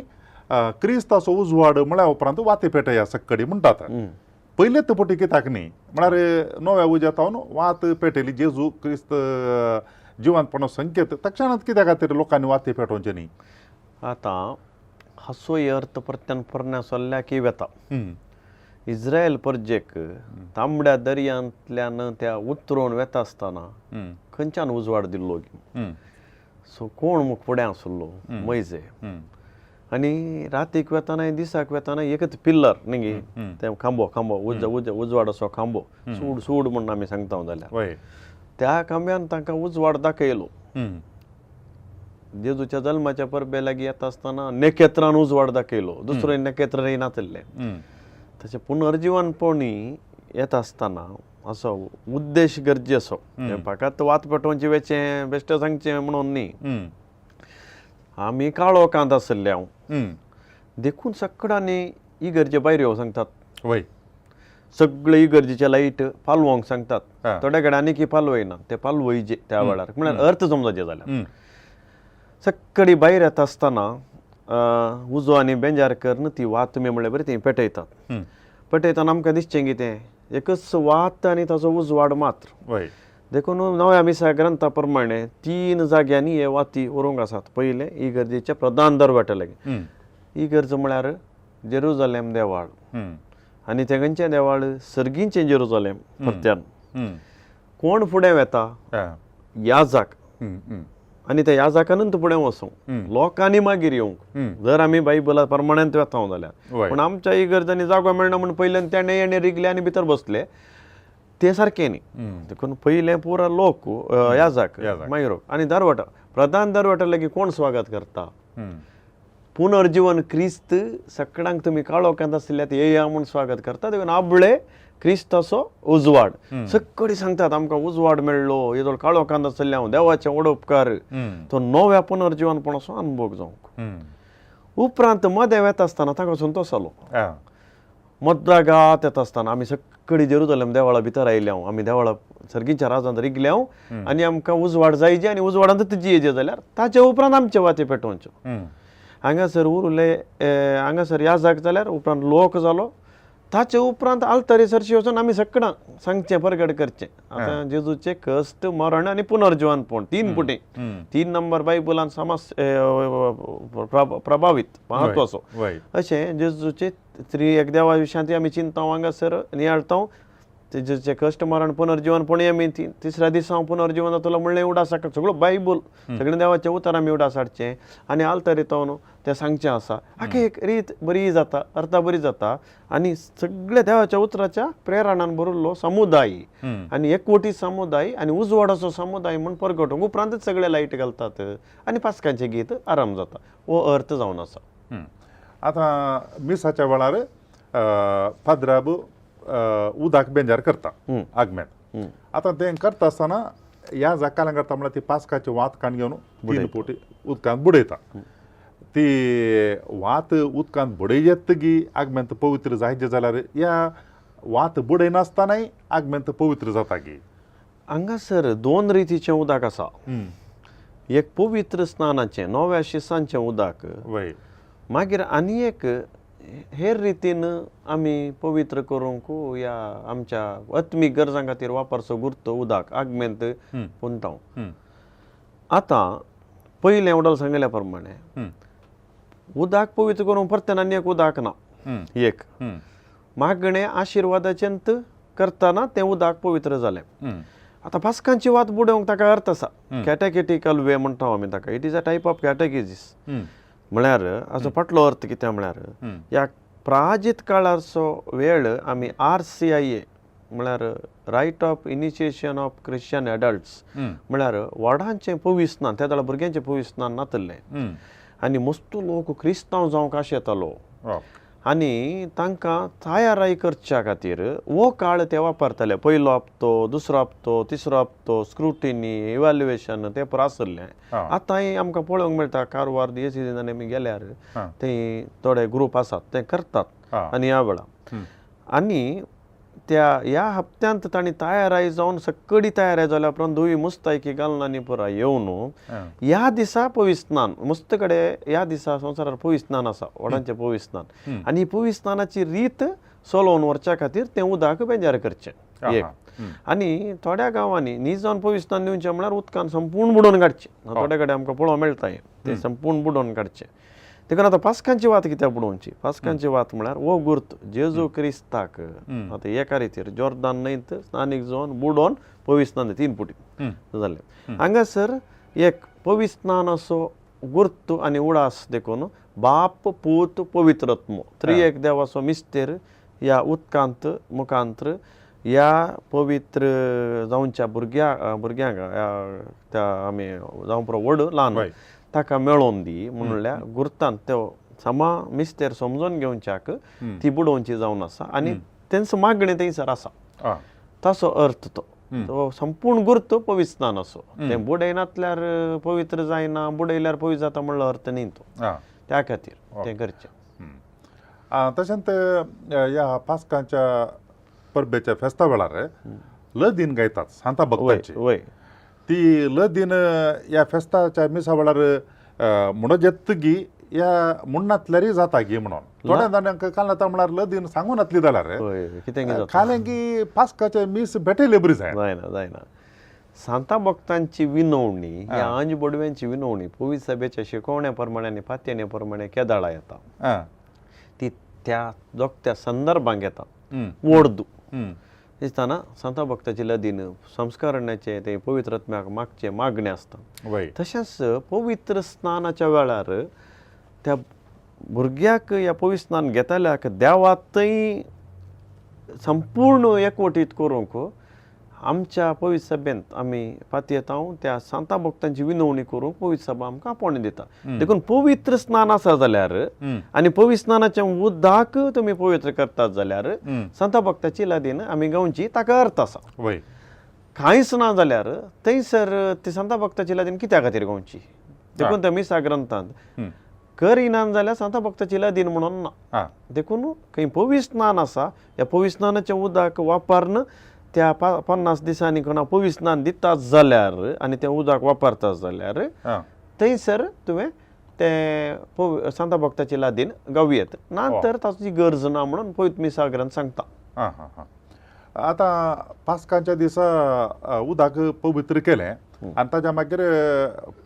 क्रिस्ताचो उजवाड म्हळ्या उपरांत वाती पेटया सक्कडी म्हणटात. पयलेच पटी कित्याक न्ही म्हळ्यार नव्या उज्या वात पेटयली जेजू क्रिस्त जिवंतपणाचो संकेत तक्षणांत कित्या खातीर लोकांनी वाती पेटोवचे न्ही? आतां हाचोय अर्थ परत्यान पोरण्या सोल्ल्याक वेता. इस्रायल परजेक तांबड्या दर्यांतल्यान त्या उतरून वेता आसतना खंयच्यान उजवाड दिल्लो? सो कोण मुख फुडें आसलो? मैजे. आनी रातीक वेताना दिसाक वेताना एकच पिल्लर न्ही तें खांबो खांबो उजवाड असो खांबो सूड सूड म्हूण आमी सांगता जाल्यार त्या खांब्यान तांकां उजवाड दाखयलो. जेजूच्या जल्माच्या परबे लागीं येता आसतना नखेत्रान उजवाड दाखयलो, दुसरो नखेत्र नातिल्लें. तशें पुनर्जिवनपणी येता आसतना असो उद्देश गरजेचो, फकत वात पेटोवची वेचें बेश्टें सांगचें म्हणून न्ही. आमी काळोखांत आशिल्ले हांव देखून सगळ्यांनी इगर्जे भायर येवं सांगतात. सगळे इगर्जेचे लायट पालवंक सांगतात. थोड्या कडेन आनीक पालवयना, ते पालवयजे त्या वेळार म्हळ्यार अर्थ समजाचे जाल्यार. सगळी भायर येता आसतना उजो आनी बेंजार करून ती वात तुमी म्हणले बरी ती पेटयतात. पेटयतना आमकां दिसचें कितें एकच वात आनी ताचो उजवाड मात्र. देखून नव्या मिसा ग्रंथा प्रमाणे 3 जाग्यांनी हे वाती व्हरूंक आसात. पयलें इगर्जेच्या प्रधान दरवाट्या लागीं, इगर्ज म्हळ्यार जेरुजलेम देवाळ आनी तें खंयचें देवाळ? सर्गीचें जेरुजलेम. परत्यान कोण फुडें वेता? याजाक. आनी त्या याजाकानूच फुडें वचूंक, लोकांनी मागीर येवंक. जर आमी बायबला प्रमाणांत वेता जाल्यार. पूण आमच्या इगर्जांनी जागो मेळना म्हूण पयल्यान तेणें येणें रिगले आनी भितर बसले, ते सारकें न्ही. देखून पयलें पुरा लोक याजाक मागीर आनी दरवाटा प्रधान दरवाटा लागीं कोण स्वागत करता? पुनर्जिवन क्रिस्त सगळ्यांक तुमी काळोखांत आशिल्ल्या येया म्हूण स्वागत करता. देखून आबळे क्रिस्ताचो उजवाड सगळी सांगतात आमकां उजवाड मेळ्ळो, येदोळ काळोखांत आशिल्ले हांव, देवाचें व्हड उपकार, तो नव्या पुनर्जिवनपणाचो अनुभव जावंक. उपरांत मदें वेता आसतना तांकां संतोश जालो. मद्दागात येता आसतना आमी सगळी जेरुजलेम देवळा भितर आयले हांव, आमी देवळा सर्गीच्या राजांत रिगले हांव आनी आमकां उजवाड जायजे आनी उजवाडांत जियेजे जाल्यार ताचे उपरांत आमचे वाती पेटोवच्यो. हांगासर उरले हांगासर याजाक जाल्यार उपरांत लोक जालो, ताचे उपरांत आल्तरी सरशी वचून आमी सगळां सांगचें परगट करचें. आतां जेजूचें कश्ट मरण आनी पुनर्जिवनपण 3 पुटी 3 नंबर बायबलान समाज प्रभावीत महत्वाचो अशें जेजूचे त्रि एक देवा विशयांत आमी चिंतता हांगासर नियाळता. तेजें कश्ट मरण पुनर्जिवनपण आमी तिसऱ्या दिसा हांव पुनर्जिवन जातलो म्हणलें उडास सगळो बायबल सगळें देवाचें उतर आमी उडास हाडचें आनी आल्तरी तो तें सांगचें आसा. हाका एक रीत बरी जाता, अर्थ बरी जाता आनी सगळ्या देवाच्या उतराच्या प्रेरणान भरिल्लो समुदाय आनी एकवटी समुदाय आनी उजवाडाचो समुदाय म्हूण परगटूंक उपरांतच सगळे लायट घालतात आनी पास्कांचें गीत आराम जाता. हो अर्थ जावन आसा. आतां मिसाच्या वेळार पाद्राब उदक बेंजार करता आगमेत. आतां तें करता आसतना ह्या जाकालां करता म्हळ्यार ती पास्काची वात काण घेवन 3 पोटी उदकांत बुडयता. ती वात उदकांत बुडयतगी आगमेंत पवित्र जायचे जाल्यार ह्या वात बुडयनासतनाय आगमेंत पवित्र जाता की? हांगासर 2 रितीचें उदक आसा. एक पवित्र स्नानाचें नव्या शिसांचें उदक, मागीर आनी एक हेर रितीन आमी पवित्र करूंक ह्या आमच्या आत्मीक गरजां खातीर वापरचो गुर्तो उदक आगमेंत पुंताव. आतां पयलें उडल सांगिल्ल्या प्रमाणे उदक पवित्र करूंक परत्यान आनी एक उदक ना. एक मागणें आशिर्वादाचें करतना तें उदक पवित्र जालें. आतां पास्कांची वात बुडोवंक ताका अर्थ आसा. कॅटेकेटिकल वे म्हणटा आमी ताका. It is a type of catechesis. म्हळ्यार हाचो फाटलो अर्थ कितें म्हळ्यार ह्या प्राजीत काळाचो वेळ आमी RCIA म्हळ्यार rite of initiation of Christian adults म्हळ्यार व्हडांचें पविस्नान, त्या वेळार भुरग्यांचें पविस्नान नातलें आनी मस्तू लोक क्रिस्तांव जावंक आशेतालो आनी तांकां तयाराय करच्या खातीर हो काळ ते वापरताले. पयलो हप्तो, दुसरो हप्तो, तिसरो हप्तो, स्क्रुटिनी, इव्हाल्युएशन ते पुरो आसलें. आतांय आमकां पळोवंक मेळटा कारवार डिएसिजांनी आमी गेल्यार ते थोडे ग्रूप आसात ते करतात आनी ह्या वेळार आनी त्या ह्या हप्त्यांत तांणी तयाराय जावन सगळी तयाराय जाल्या उपरांत धवी मुस्तायकी घालून आनी पुराय येवन ह्या दिसा पविस्नान मस्त कडेन ह्या दिसा संवसारार पविस्नान आसा, व्हडांचें पविस्नान आनी ही पविस्नानाची रीत चलोवन व्हरच्या खातीर तें उदक बेजार करचें एक. आनी थोड्या गांवांनी न्ही जावन पविस्नान दिवचें म्हळ्यार उदकान संपूर्ण बुडोवन काडचें. थोडे कडेन आमकां पळोवंक मेळटा हें, तें संपूर्ण बुडोवन काडचें. देखून आतां पास्कांची वात कित्याक बुडोवची? पास्कांची वात म्हळ्यार हो गुर्त जेजू क्रिस्ताक आतां एका रितीर जोर्दान न्हंयत स्नानीक जावन बुडोवन पविस्नान 3 पुटी जालें. हांगासर एक पविस्नान असो गुर्त आनी उडास देखून बाप पूत पवित्रत्मो त्रिएक देवाचो मिस्तेर ह्या उदकांत मुखांत्र ह्या पवित्र जावच्या भुरग्यांक त्या आमी जावं पुरो व्हड ल्हान ताका मेळोवन दी म्हणल्यार गुर्तान त्यो समा मिस्तेर समजून घेवच्याक ती बुडोवची जावन आसा आनी तेंचो मागणें थंयसर आसा. ताचो अर्थ तो तो संपूर्ण गुर्त पविस्नान असो, तें बुडयनातल्यार पवित्र जायना, बुडयल्यार पवित्र जाता म्हणलो अर्थ न्ही तो, त्या खातीर तें करचें. तशेंच ह्या पास्कांच्या परबेच्या फेस्ता वेळार लदीन गायतात सांता भक्तांची. ती लदीन ह्या फेस्ताच्या मिसा वेळार म्हणून येतगी ह्या मुण्णांतल्यारय जाता गी म्हणून थोड्या जाणांक काल म्हळ्यार लदीन सांगून नातली जाल्यार कितें खालें की पास्काचे मीस भेटयले बरी जायना जायना जायना. सांता भक्तांची विनवणी ह्या आंज बोडव्यांची विनवणी पवित्र सभेच्या शिकवण्या प्रमाणे आनी पातयेण्या प्रमाणे केदाळा येता, ती त्या जोगत्या संदर्भांक येता. वोर्दू दिसतना सांता भक्ताची लदीन संस्कारण्याचे ते पवित्र आत्म्याक मागचें मागणें आसता. तशेंच पवित्र स्नानाच्या वेळार त्या भुरग्याक ह्या पवित्र स्नान घेतल्याक देवातय संपूर्ण एकवटीत करूंक आमच्या पवित्र सभेंत आमी पातयेता त्या सांता भक्तांची विनवणी करूंक पवित्र सभा आमकां आपोवणें दिता. देखून पवित्र स्नान आसा जाल्यार आनी पवित्र स्नानाचें उदक तुमी पवित्र करतात जाल्यार सांता भक्ताची लादीन आमी गावची ताका अर्थ आसा. कांयच ना जाल्यार थंयसर ती सांता भक्ताची लादीन कित्या खातीर गावची? देखून त्या मिसा ग्रंथांत करिनान जाल्यार सांता भक्ताची लादीन म्हणून ना. देखून खंय पवित्र स्नान आसा ह्या पवित्र स्नानाचें उदक वापरून त्या 50 दिसांनी कोणा पवित्र स्नान दितात जाल्यार आनी तें उदक वापरतात जाल्यार थंयसर तुवें तें सांता भक्ताची लादीन गावयेत ना तर ताची गरज ना म्हणून पवित्र मिसा ग्रंथ सांगता. आतां पास्कांच्या दिसा उदक पवित्र केलें आनी ताच्या मागीर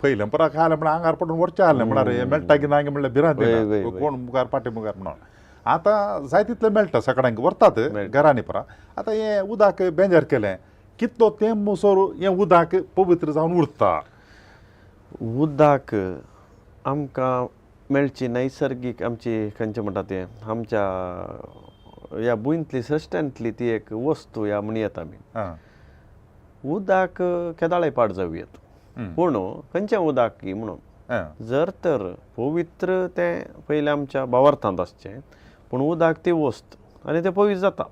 पयलें पराक आयलें म्हळ्यार आंगार पडून व्हरचें आसलें म्हळ्यार हें मेळटा की ना म्हणल्यार भिरांत कोण मुखार फाटी मुखार म्हणून. आतां जाय तितलें मेळटा सगळ्यांक व्हरतात घरांनी परा. आतां हें उदक बेंजार केलें कितलो तेंप सोर हें उदक पवित्र जावन उरता? उदक आमकां मेळची नैसर्गीक आमची खंयचें म्हणटा तें आमच्या ह्या भुंयतली सृश्टांतली ती एक वस्तू ह्या म्हणयेत आमी. उदक केदाळय पाड जावं येत पूण खंयचें उदक म्हणून जर तर पवित्र तें पयलें आमच्या भावार्थांत आसचें पूण उदक ती वस्त आनी तें पवित्र जाता.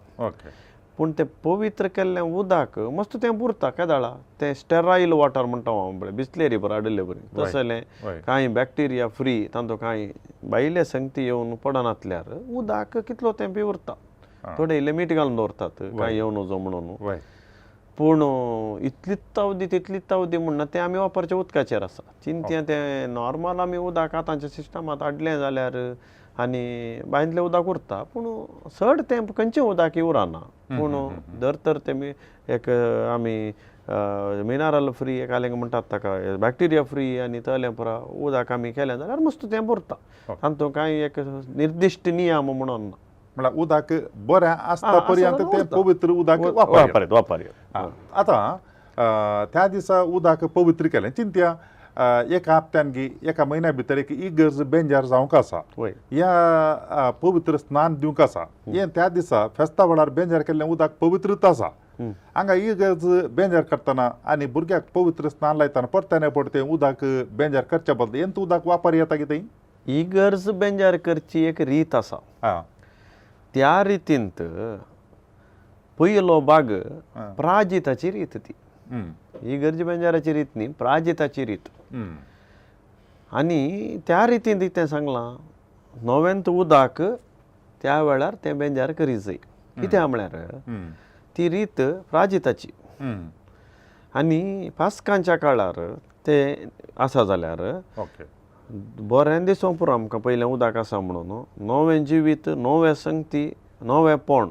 पूण तें पवित्र केल्लें उदक मस्त तें पुरता केदाळा तें स्टेरायल वॉटर म्हणटा हांव पळय बिसलेरी बरें हाडिल्ले बरी तसलें कांय बॅक्टेरिया फ्री तांचो कांय भायले संगती येवन पडनातल्यार उदक कितलो तेंप उरता. थोडे इल्लें मीठ घालून दवरतात कांय येवन वचो म्हणून. पूण इतलीच तावदी तितलीच तावदी म्हणना तें आमी वापरचें उदकाचेर आसा. चिंतया तें नॉर्मल आमी उदक आतांच्या सिस्टमांत हाडलें जाल्यार आनी बांयतलें उदक उरता पूण चड तें खंयचें उदक उरना. पूण दर तर तेमी एक आमी मिनरल फ्री एक आलें म्हणटात ताका बॅक्टेरिया फ्री आनी तलें पुरा उदक आमी केलें जाल्यार मस्त तें पुरता. तातूंत कांय एक निर्दिश्ट नियम म्हणून ना. म्हळ्यार उदक बरें आसता पर्यंत तें पवित्र उदक वापरतात. आतां त्या दिसा उदक पवित्र केलें चिंतया एका हप्त्यान गी एका म्हयन्या भितर एक इगर्ज बेंजार जावंक आसा, ह्या पवित्र स्नान दिवंक आसा, हें त्या दिसा फेस्ता वेळार बेंजार केल्लें उदक पवित्रच आसा. हांगा इगर्ज बेंजार करतना आनी भुरग्याक पवित्र स्नान लायतना परत्याने पडते उदक बेंजार करच्या बदल हें उदक वापर येता कितें? इगर्ज बेंजार करची एक रीत आसा. त्या रितींत पयलो भाग प्राजिताची रीत, ती इगर्ज बेंजाराची रीत न्ही, प्राजिताची रीत. आनी त्या रितीन तें सांगलां नवेंत उदक त्या वेळार तें बेंजार करी जाय. कित्याक म्हळ्यार ती रीत प्राजिताची. आनी पास्कांच्या काळार ते आसा जाल्यार बरें दिसों पुरो आमकां पयलें उदक आसा म्हणून नवें जिवीत, नवें संगती, नवें पोण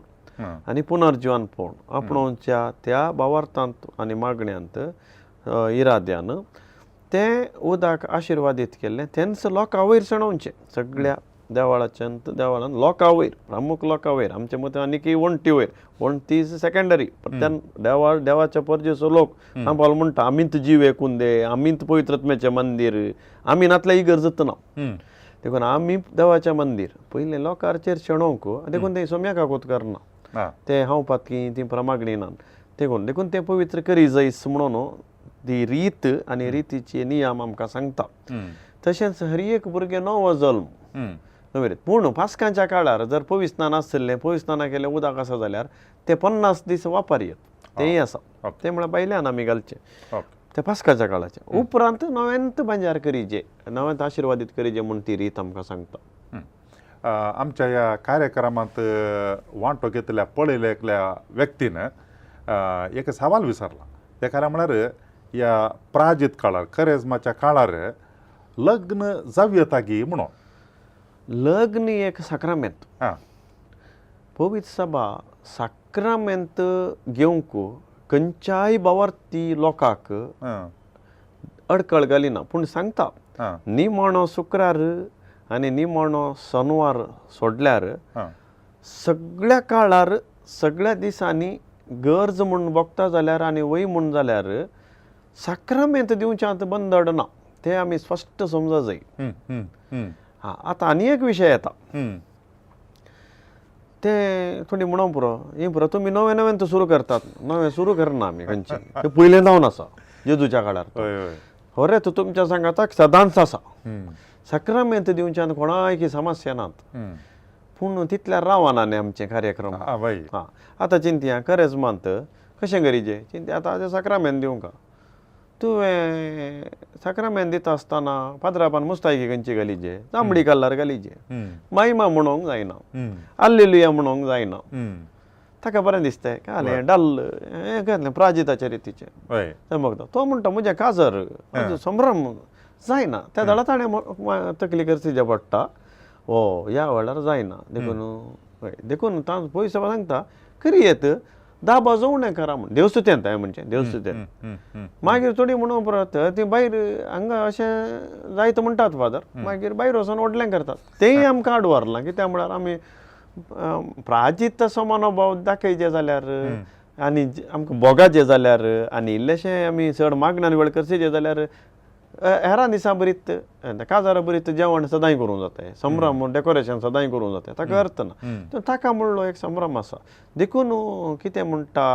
आनी पुनर्जिवन पोण आपणच्या त्या भावार्थांत आनी मागण्यांत इराद्यान तें उदक आशिर्वादीत केल्लें तेंच लोकां वयर सणोवचें सगळ्या देवळाच्यान देवळान लोकां वयर, प्रमुख लोकां वयर, आमच्या मतान आनीकय वण्टी वयर, वण्टी is secondary, त्या देवाळ देवाच्या परजेचो लोक आंबाल म्हणटा आमींत जीव एकून दे, आमींत पवित्रत्म्याचें मंदीर, आमी नातल्या इगर्जत ना, देखून आमी देवाचें मंदीर पयलें लोकांचेर शेणोवंक, देखून तें सोम्या काकूत करना, ते हांव पातकी ती प्रमागणी ना, देखून देखून तें पवित्र करी जायस म्हणून ती रीत आनी रितीचे नियम आमकां सांगता. तशेंच हर एक भुरगें नवो जल्म नवे, पूण पास्कांच्या काळार जर पविस्नान आसलें, पविस्नाना केलें उदक आसा जाल्यार ते 50 दीस वापर येत तेंय आसा, तें म्हळ्यार भायल्यान आमी घालचें ते पास्काच्या काळाचें. उपरांत नव्यांत बांजार करीजे, नव्यांत आशिर्वादीत करीजे म्हूण ती रीत आमकां सांगता. आमच्या ह्या कार्यक्रमांत वांटो घेतल्या पळयल्या एकल्या व्यक्तीन एक सवाल विचारला, ते कारण म्हळ्यार ह्या प्राजीत काळार करेजमाच्या काळार लग्न जावं येता गी म्हणून. लग्न एक साक्रामेंत, पवित्र सभा साक्रामेंत घेवंक खंयच्याय भावार्थी लोकांक अडकळ घालिना, पूण सांगता निमाणो शुक्रार आनी निमाणो शनवार सोडल्यार सगळ्या काळार सगळ्या दिसांनी गरज म्हूण भोगता जाल्यार आनी वय म्हूण जाल्यार साक्रामेंत दिवच्यांत बंदड ना, तें आमी स्पश्ट समजा जाय. हां, आतां आनी एक विशय येता, ते थोडी म्हणोन पुरो हें पुरो तुमी नवें नवें तो सुरू करतात, नवें सुरू करना आमी खंयचें, तें पयलें जावन आसा जेजूच्या काळार. खरें तो तुमच्या सांगाताक सदांच आसा, साक्रामेंत दिवच्यान कोणायकी समस्या नात, पूण तितल्या रावना न्ही आमचे कार्यक्रम. हां, आतां चिंतया करेजमांत कशें करीजे चिंतया, आतां साक्रामेंत दिवंक तुवें साक्रामेंत दिता आसतना पाद्रापान मुस्तायकी खंयची घालीजे, तांबडी कलर घालीजे, मायमा म्हणोंक जायना, आल्लेलुया म्हणोंक जायना, ताका बरें दिसता कालें डल्ल हें घातलें प्राजिताच्या रितीचें चमकता, तो म्हणटा म्हजें काजर म्हजो संभ्रम जायना, त्या वेळार ताणें तकली करची पडटा, ओ ह्या वेळार जायना, देखून हय देखून तांचो पयसो सांगता करी येत दाबाजो उणें करा म्हण देवस्तुत्यांत हांवें म्हणचें देवस्तुत्यांत. मागीर थोडी म्हणून परत ती भायर हांगा अशें जायत म्हणटात फादर, मागीर भायर वचोन व्हडलें करतात, तेंय आमकां आडवारलां. कित्याक म्हळ्यार आमी प्राजीत तसो मनोभाव दाखयचे जाल्यार आनी आमकां भोगाचें जाल्यार आनी इल्लेशें आमी चड मागण्यान वेळ करचें जाल्यार हेरां दिसां बरीत काजारा बरीत जेवण सदांय करूंक जाता, संभ्रम डेकोरेशन सदांय करूंक जाता, ताका अर्थ ना, ताका म्हणलो एक संभ्रम आसा. देखून कितें म्हणटा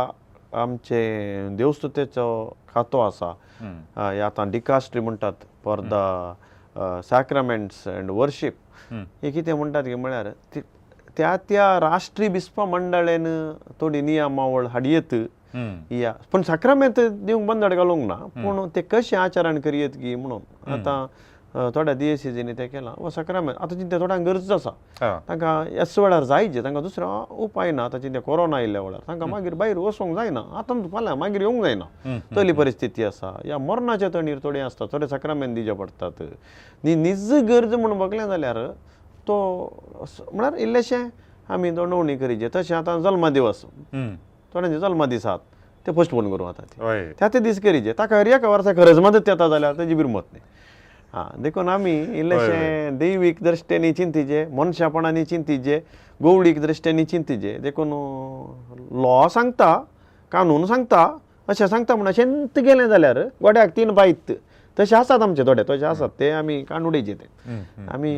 आमचे देवस्तुतेचो खातो आसा, आतां डिकास्ट्री म्हणटात for the sacraments and worship, हे कितें म्हणटात की म्हळ्यार त्या त्या राष्ट्रीय बिस्पा मंडळेन थोडी नियमावळ हाडयेत या, पूण साक्रामेंत दिवंक बंदड घालूंक ना, पूण ते कशें आचरण करयेत की म्हणून आतां थोड्या दियेसीनी तें केलां वा साक्रामेंत आतां चिंता थोड्यांक गरज आसा, तांकां एस वेळार जायचे, तांकां दुसरो उपाय ना. आतां चिंता कोरोना आयिल्ल्या वेळार तांकां मागीर भायर वचूंक जायना, आतां फाल्यां मागीर येवंक जायना, तसली परिस्थिती आसा. या मरणाच्या तणीर थोडीं आसता, थोडे साक्रामेंत दिवचे पडटात. न्ही निज गरज म्हूण बगलें जाल्यार तो म्हळ्यार इल्लेशें आमी दंडवणी करीचे. तशें आतां जल्मदिवस थोड्यांचे जल्मदिसात ते पोस्टपोन करूं आतां ते त्या ते दीस करीचे, ताका हर एका वर्सा खरेंच मदत येता जाल्यार तेजी बिरमत न्ही. हां, देखून आमी इल्लेशें दैवीक दृश्टेनी चिंतीचे, मनशापणांनी चिंतीचे, गोवळीक दृश्टेनी चिंतीचे. देखून लॉ सांगता, कानून सांगता, अशें सांगता म्हण अशेंत गेलें जाल्यार गोड्याक 3 बायत तशें आसात आमचे थोडे तशें आसात ते आमी काण उडयचे ते आमी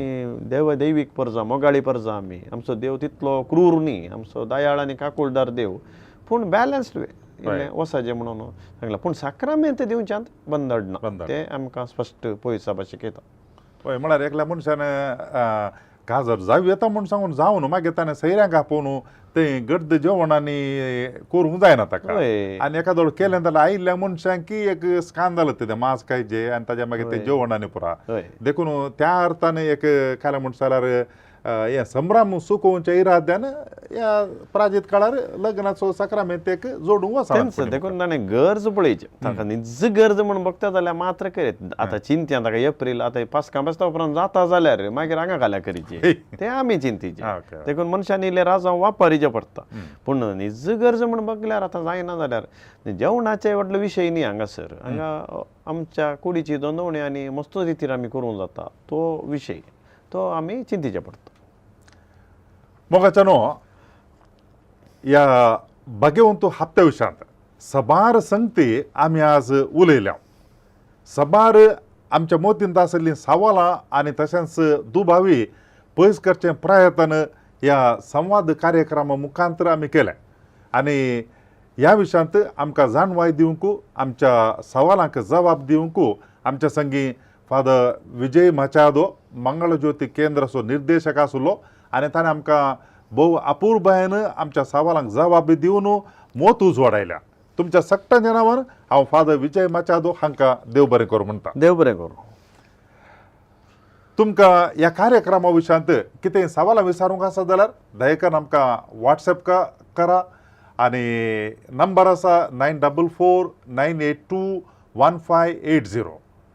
देव दैवीक परजा मोगाळी परजा आमी आमचो देव तितलो क्रूर न्ही आमचो दयाळ आनी काकुळदार देव पूण बॅलन्स्ड वे वसाचें म्हणून सांगलां पूण साक्रामेंत दिवच्यांत बंद ना ते आमकां स्पश्ट पयसा भाशेक येता. हय म्हळ्यार एकल्या मनशान काजार जावं येता म्हूण सांगून जावन मागीर ताणें सैऱ्यांक आपोवन तें गड्द जेवण आनी करूंक जायना ताका आनी एखादो केलें जाल्यार आयिल्ल्या मनशांक एक स्कांदल तें मांस खायचें आनी ताज्या मागीर तें जेवण आनी पुरा देखून त्या अर्थान एक कालें म्हण जाल्यार हें संभ्रम सुकोवच्या इराद्यान ह्या प्राजीत काळार लग्नाचो साक्रामेंत एक जोडूंक वचना देखून ताणें गरज पळयची ताका निज गरज म्हूण बघता जाल्यार मात्र करीत आतां चिंत्या ताका एप्रील आतां पासकां बेस्ता उपरांत जाता जाल्यार मागीर हांगा घाल्या करीची ते आमी चिंतीचे देखून मनशान इल्लें राजांव वापरीचें पडटा पूण निज गरज म्हूण बघल्यार आतां जायना जाल्यार जेवणाचे व्हडलो विशय न्ही हांगासर हांगा आमच्या कुडीची दोंदवणी आनी मस्त रितीर आमी करूंक जाता तो विशय तो आमी चिंतीचे पडटा. मोगाच्यानो ह्या भाग्यवंत हप्त्या विशयांत सबार संगती आमी आज उलयल्या सबार आमच्या मोतींत आशिल्लीं सवालां आनी तशेंच दुबावी पयस करचें प्रयत्न ह्या संवाद कार्यक्रमा मुखांतर आमी केलें आनी ह्या विशयांत आमकां जाणवाय दिवंक आमच्या सवालांक जबाब दिवंक आमच्या संगी फादर विजय माचादो मंगळज्योती केंद्राचो निर्देशक आसलो आनी ताणें आमकां भोव अपुरबायेन आमच्या सवालांक जबाब दिवन मोत उजवाडायल्या. तुमच्या सगळ्यांच्या नांवान हांव फादर विजय माचादो हांकां देव बरें करूं म्हणटा. देव बरें करूं. तुमकां ह्या कार्यक्रमा विशयांत कितें सवालां विचारूंक आसा जाल्यार दयेकन आमकां वॉट्सएप करा आनी नंबर आसा 944 982 1580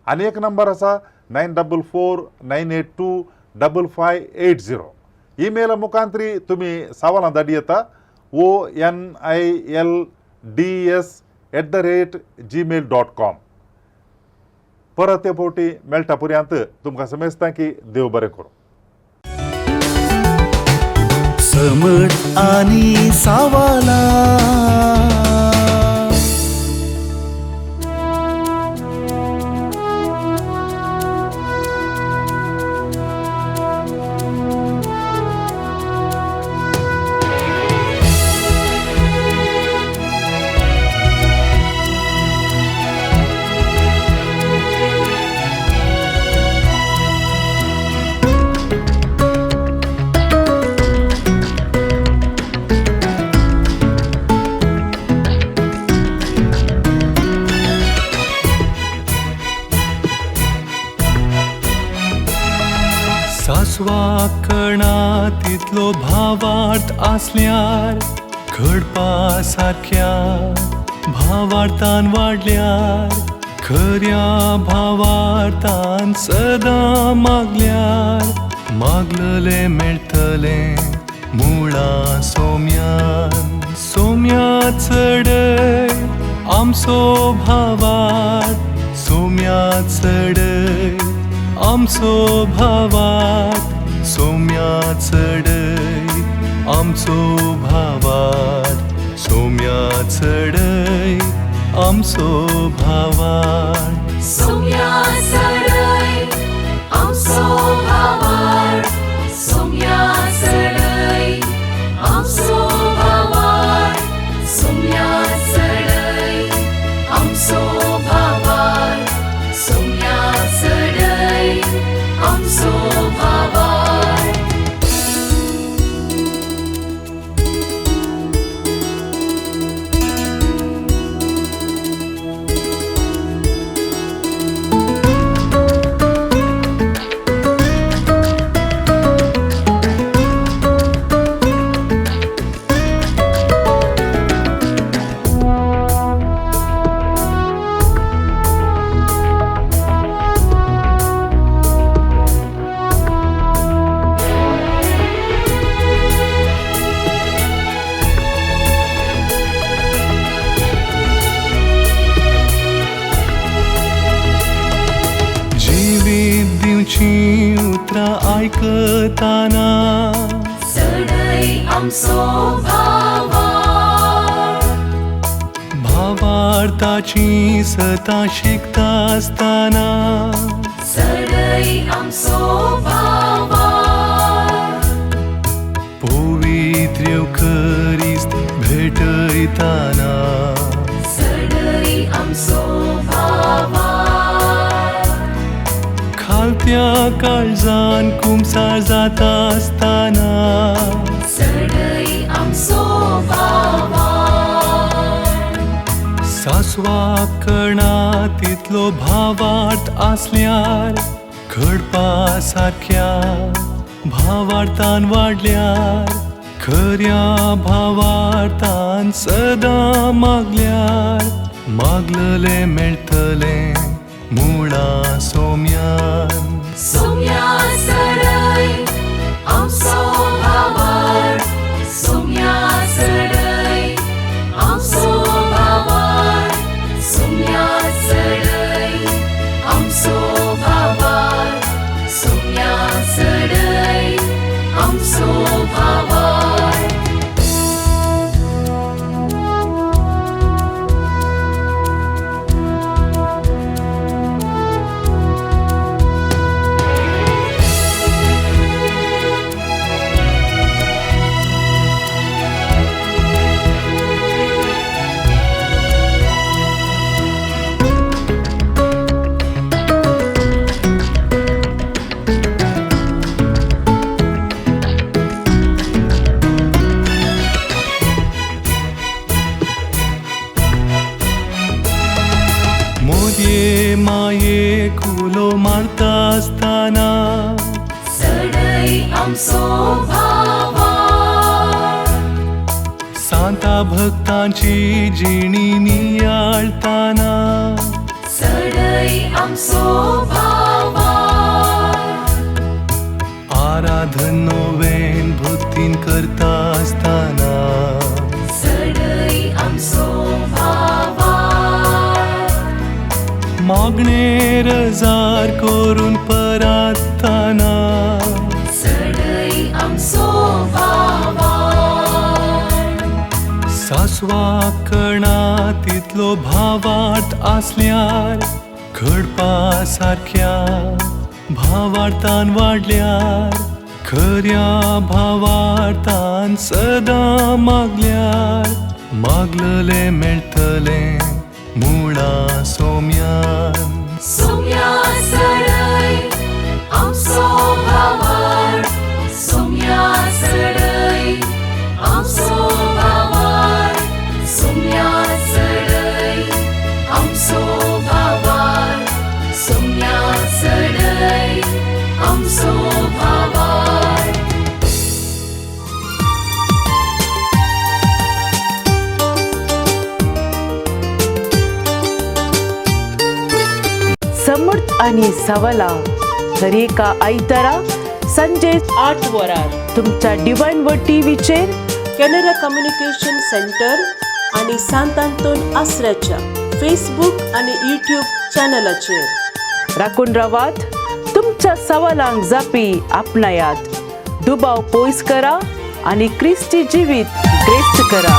आनी एक नंबर आसा 944 982 5580. ईमेल मुखांतरी तुमी सवालां धाडी येता onilds@gmail.com. परत ते फावटी मेळटा पर्यंत तुमकां समजता की देव बरें करूं. समट आनी सवालां सासवाकणा तितलो भावार्थ आसल्यार घडपा सारक्या भावार्थान वाडल्यार खऱ्या भावार्थान सदां मागल्यार मागललें मेळटलें मुळां सोम्यान सोम्या चडय आमचो भावार्थ सोम्या चडय आमचो भावार्थ सोम्या चडय आमचो भावार्थ सोम्या चडय आमचो भावार्थ सोम्या चडय आमचो भावार्थ सोम्या चडय आमचो भावार्थ सोम्या चडय आमचो भावार्थ सोम्या चडय आमचो भावार्थ. आयकताना चडय आमचो भावार्थ भावार्थ सांताची सतां शिकता आसतना चडय आमचो भावार्थ पवित्र येवखरिस्त भेटयताना चडय आमचो भावार्थ खालत्या काळजान कुमसार जाता आसतना चडय आमचो भावार्थ सासवा कणा तितलो भावार्थ आसल्यार घडपा सारक्या भावार्थान वाडल्यार खऱ्या भावार्थान सदां मागल्यार मागललें मेळटलें मुळा सोम्यान. सोम्या चडय आमचो भावार्थ सोम्या चडय आमचो भावार्थ सोम्या चडय आमचो भावार्थ सोम्या चडय आमचो भावार्थ. मोदये माये कुलो मारता आसतना चडय आमचो भावार्थ सांता भक्तांची जिणी नियाळताना चडय आमचो भावार्थ आराधन नोवेन भक्तीन करता आसतना चडय आमचो भावार्थ मागणे रजार करून परातना चडय आमचो भावार्थ सासवा कणा तितलो भावार्थ आसल्यार घडपा सारक्या भावार्थान वाडल्यार खऱ्या भावार्थान सदां मागल्यार मागललें मेळटलें मुळा सोम्यान. सोम्या चडय आमचो भावार्थ सोम्या चडय आमचो भावार्थ सोम्या चडय आमचो भावार्थ सोम्या चडय आमचो भावार्थ. समर्थ आणि सवला दरेका आयतारा संजे 8 वरार तुमच्या डिवायन व टीव्हीचेर कॅनरा कम्युनिकेशन सेंटर आनी सांत आंतोन आसऱ्याच्या फेसबूक आनी यूट्यूब चॅनलाचेर राखून रावात. तुमच्या सवालांक जापी आपणायात, दुबाव पयस करा आनी क्रिस्ती जिवीत ग्रेस्त करा.